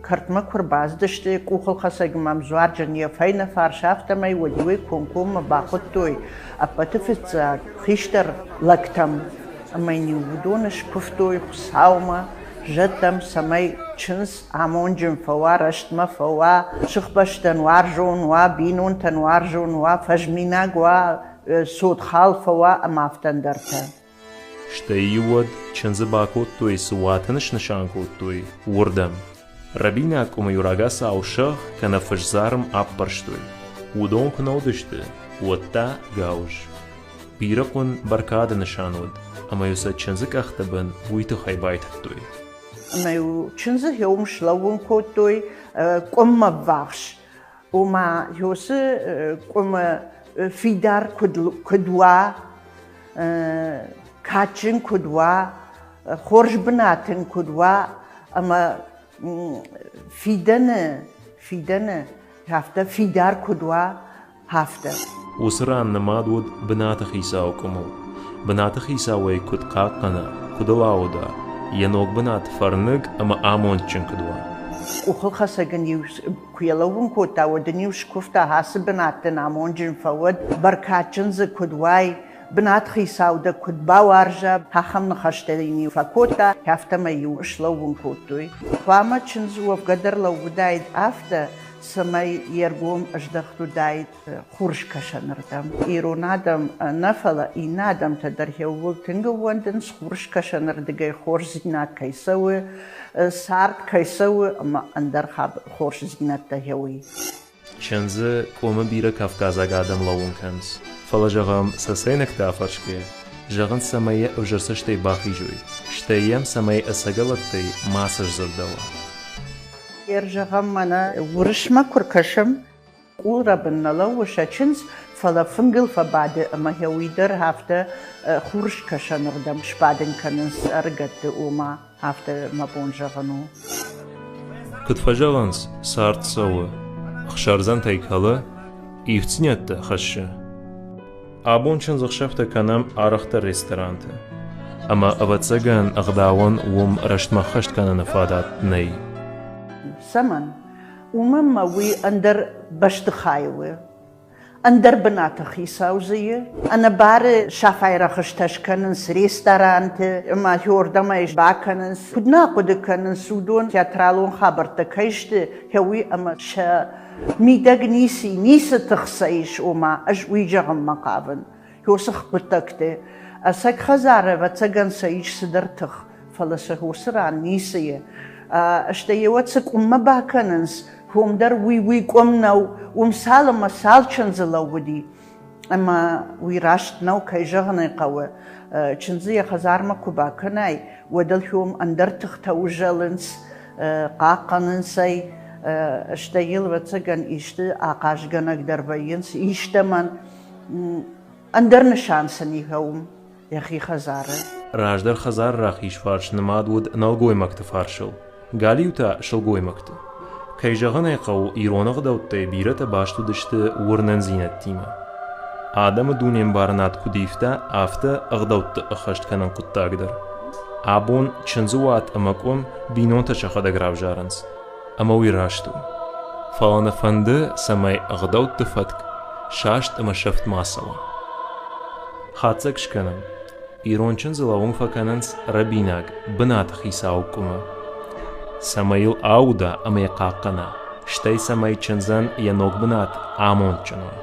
кӕртмӕ куы рбацыдысты, къухылхӕцӕг мӕм дзуарджын йӕ фӕйнӕ фарс, афтӕмӕй, уӕд-иу ӕй комкоммӕ бахуыдтой ӕппӕты фыццаг хистӕр лӕгтӕм ӕмӕ йын-иу уыдон скуывтой Хуыцаумӕ, зӕдтӕм, цӕмӕй чындз амонджын фӕуа, рӕстмӕ фӕуа, сыхбӕстӕн уарзон уа, бинонтӕн уарзон уа, фӕзминаг уа, цотхал фӕуа ӕмӕ афтӕ ӕндӕртӕ. Стӕй-иу уӕд чындзы бакодтой, цы уат ын снысан кодтой, уырдӕм. Рӕбинаг къуымы-иу рагацау сӕгъ кӕнӕ фысдзарм аппӕрстой. Уыдон куы нӕ уыдысты, уӕд та гауыз. Бирӕ хъуын бӕркады нысан уыд, ӕмӕ-иу сӕ чындзы къӕхты бын уый тыххӕй байтыдтой. Ӕмӕ-иу чындзы хеуым слӕууын кодтой къуыммӕ ввахс. Ома, уыцы къуымы фидар куыд уа, кадджын куыд уа, хорз бынат ын куыд уа ӕмӕ фидӕны, фидӕны афтӕ фидар куыд уа, афтӕ. Уыцы ран нымад уыд бынаты хицауы къуымыл. Бынаты хицауӕй куыд хъахъхъӕна, куыд ыл ауда, йӕ ног бынат фӕрныг ӕмӕ амондджын куыд уа. Къухылхӕцӕг ын-иу куы йӕ лӕууын кодта, уӕд ын-иу скуывта, ацы бынат дын амонджын фӕуӕд, бӕркадджын дзы куыд уай, бынатхицау дӕ куыд бауарза, ахӕм ныхӕстӕ йын-иу фӕкодта, афтӕмӕй-иу слӕууын кодтой. Хъуамӕ чындз уӕвгӕ дӕр лӕууыдаид афтӕ, цӕмӕй йе ргом ӕздӕхт уыдаид хурскӕсӕнырдӕм. Ирон адӕм нӕ, фӕлӕ иннӕ адӕмтӕ дӕр еууыл тынг ӕууӕндынц, хурскӕсӕнырдыгӕй хорздзинад кӕй цӕуы, цард кӕй цӕуы ӕмӕ ӕндӕр хорздзинӕдтӕ гъеуый. Чындзы комы бирӕ кавказаг адӕм лӕууын кӕнынц, фӕлӕ, зӕгъӕм, цӕцӕйнӕгтӕ афӕрсгӕйӕ, зӕгъынц, цӕмӕй йӕ ӕвзӕр цӕстӕй бахизой, стӕй йӕм цӕмӕй ӕцӕгӕлӕттӕй мацы сдзырдӕуа. Зӕгъӕм, мӕнӕ уырысмӕ куы ркӕсӕм, къулрӕбын нӕ лӕууы сӕ чындз, фӕлӕ фынгыл фӕбады ӕмӕ йӕ уый дӕр афтӕ хурскӕсӕнырдӕм сбадын кӕнынц ӕрыгӕтты, ома афтӕ мӕ бон зӕгъын у. Куыд фӕзӕгъынц, цард цӕуы, ӕхсӕрдзӕнтӕй кӕлы, ивддзинӕдтӕ хӕссы. Абон чындзӕхсӕвтӕ кӕнӕм арӕхдӕр ресторанты. Ӕмӕ, ӕвӕццӕгӕн, ӕгъдауӕн уым рӕстмӕ ххӕст кӕныны фадат нӕй. Цӕмӕн? Уымӕн ма уый ӕндӕр бӕстыхай у, ӕндӕр бынаты хицау дзы и. Ӕнӕбары сафайрӕхыстӕ скӕнынц ресторанты ӕмӕ хиордӕм ӕй бакӕнынц. Куыд нӕ ахъуыды кӕнынц, уыдон театралон хабӕрттӕ кӕй сты, уый ӕмӕ сӕ мидӕг ницы, ницы тых сӕ ис, ома ӕз уый зӕгъынмӕ хъавын. Уыцы хъуыддӕгты ӕцӕг хӕдзары, ӕвӕццӕгӕн сӕ ис цыдӕр тых, фӕлӕ сӕ уыцы ран ницы и. Стӕй йӕ уӕд цы къуыммӕ бакӕнынц, уым дӕр уый уый къуым нӕу, уым цал ӕмӕ цал чындзы лӕууыди. Ӕмӕ уый раст нӕу, кӕй зӕгъын ӕй хъӕуы. Чындзы йӕ хӕдзармӕ куы бакӕнай, уӕд ыл уым ӕндӕр тыхтӕ узӕлынц, хъахъхъӕнынц ӕй, стӕй йыл, ӕвӕццӕгӕн, исты ахъазгӕнӕг дӕр вӕййынц истӕмӕн. Ӕндӕр нысан сын и уым йӕхи хӕдзары. Раздӕр хӕдзары рахиз фарс нымад уыд нӕлгоймӕгты фарсыл, галиу та сылгоймӕгты. Кӕй зӕгъын ӕй хъӕуы, ирон ӕгъдӕуттӕй бирӕтӕ баст уыдысты уырнындзинӕдтимӕ. Адӕмы дунембарынад куыд ивта, афтӕ ӕгъдӕутты ӕххӕст кӕнын хъуыддаг дӕр. Абон чындзы уат ӕмӕ къуым бинонтӕ сӕхӕдӕг равзарынц, ӕмӕ уый раст у. Фӕлӕ нӕ фӕнды, цӕмӕй ӕгъдӕутты фӕтк саст ӕмӕ сӕфт ма цӕуа. Хатдзӕг скӕнӕм. Ирон чындзы лӕууын фӕкӕнынц рӕбинаг, бынаты хицауы къуымы. Цӕмӕй йыл ауда ӕмӕ йӕ хъахъхъӕна, стӕй цӕмӕй чындзӕн йӕ ног бынат амондджын уа.